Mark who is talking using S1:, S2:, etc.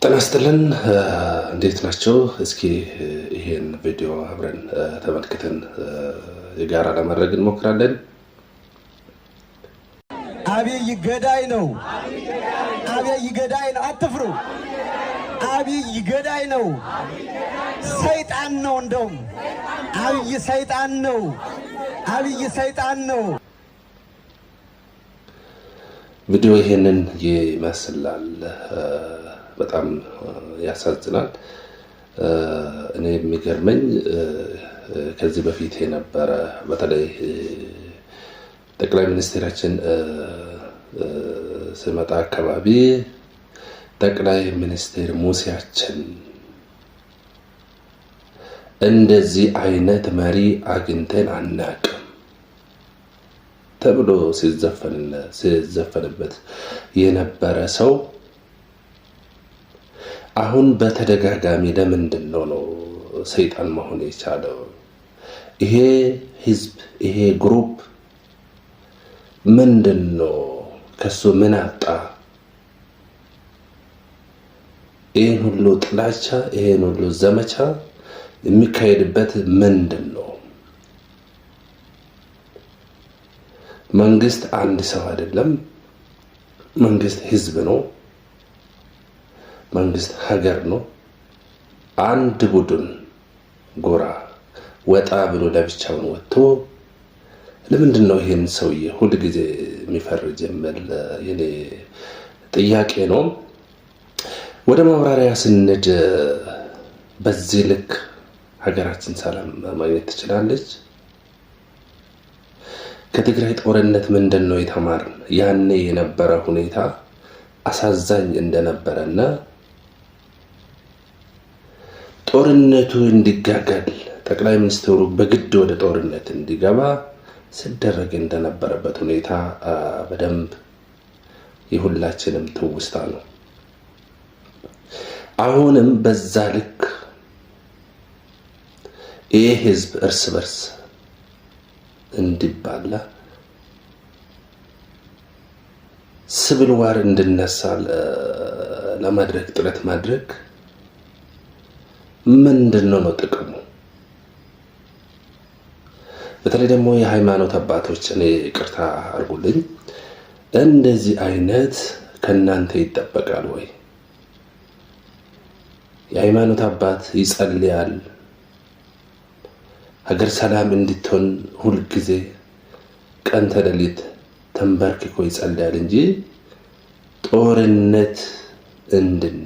S1: ጤና ይስጥልን፣ እንዴት ናቸው? እስኪ ይሄን ቪዲዮ አብረን ተመልክተን የጋራ ለማድረግ እንሞክራለን።
S2: አብይ ገዳይ ነው። አብይ ገዳይ ነው። አትፍሩ። አብይ ገዳይ ነው። ሰይጣን ነው። እንደውም አብይ ሰይጣን ነው። አብይ ሰይጣን ነው።
S1: ቪዲዮ ይሄንን ይመስላል። በጣም ያሳዝናል። እኔ የሚገርመኝ ከዚህ በፊት የነበረ፣ በተለይ ጠቅላይ ሚኒስትራችን ስመጣ አካባቢ ጠቅላይ ሚኒስትር ሙሴያችን እንደዚህ አይነት መሪ አግኝተን አናቅም ተብሎ ሲዘፈንበት የነበረ ሰው አሁን በተደጋጋሚ ለምንድን ነው ሰይጣን መሆን የቻለው? ይሄ ህዝብ፣ ይሄ group ምንድን ነው? ከሱ ምን አጣ? ይህን ሁሉ ጥላቻ፣ ይህን ሁሉ ዘመቻ የሚካሄድበት ምንድን ነው? መንግስት አንድ ሰው አይደለም። መንግስት ህዝብ ነው። መንግስት ሀገር ነው። አንድ ቡድን ጎራ ወጣ ብሎ ለብቻውን ወጥቶ ለምንድን ነው ይህን ሰውዬ ሁል ጊዜ የሚፈርጅ የሚል የኔ ጥያቄ ነው። ወደ ማብራሪያ ስንሄድ፣ በዚህ ልክ ሀገራችን ሰላም ማግኘት ትችላለች? ከትግራይ ጦርነት ምንድን ነው የተማርን? ያኔ የነበረ ሁኔታ አሳዛኝ እንደነበረና ጦርነቱ እንዲጋጋል፣ ጠቅላይ ሚኒስትሩ በግድ ወደ ጦርነት እንዲገባ ሲደረግ እንደነበረበት ሁኔታ በደንብ የሁላችንም ትውስታ ነው። አሁንም በዛ ልክ ይህ ህዝብ እርስ በርስ እንዲባላ፣ civil war እንዲነሳ ለማድረግ ጥረት ማድረግ ምንድን ነው ጥቅሙ? በተለይ ደግሞ የሃይማኖት አባቶች፣ እኔ ይቅርታ አድርጉልኝ፣ እንደዚህ አይነት ከእናንተ ይጠበቃል ወይ? የሃይማኖት አባት ይጸልያል፣ ሀገር ሰላም እንድትሆን ሁልጊዜ ቀን ተሌሊት ተንበርክኮ ይጸልያል እንጂ ጦርነት እንድነ